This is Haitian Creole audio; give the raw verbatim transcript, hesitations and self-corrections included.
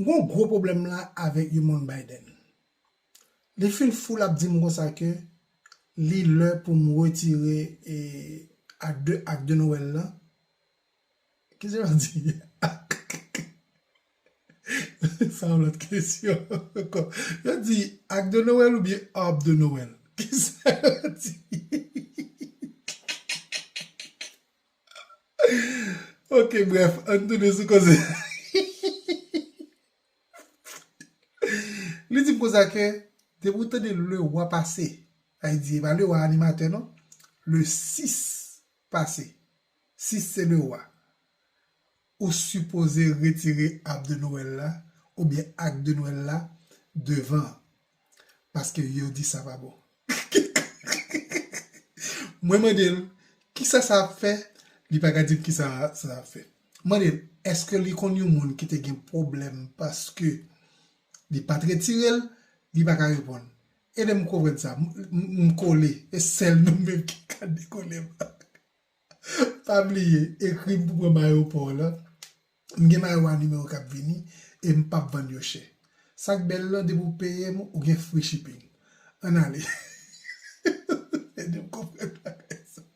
M gen yon gwo pwoblèm la avèk Youmond Biden. Li fin fou, l ap di m konsa ke li lè pou m retire e, ak de, ak de Noël lan. Kisa yo di? Sa yon lòt kesyon ankò. Yo di ak de Noël oubyen ab de Noël? Kisa yo di? Ok, bref, ann tounen sou koze. Li di m konsa ke depi w tande le roi pase, sa vle di e pa le roi animatè non, le sis pase, sis se le roi, ou sipoze retire ab de Noël la oubyen ak de Noël la devan, paske yo di sa pa bon. Mwen mande l, kisa sa ap fè? Li pa ka di m kisa sa ap fè. Mande l, èske li konn yon moun ki te gen pwoblèm paske li pa t retire l? Li pa ka reponn. Ede m konprann sa. M, m, m kole. E sèl nou menm ki ka dekole m. Pa bliye, ekri m pou pran m ayewopò w lan. M gen mayo a nimewo k ap vini e m p ap vann yo chè. Sa k bèl lan, depi w peye m, ou gen free shipping. Ann ale. Ede m konprann bagay sa.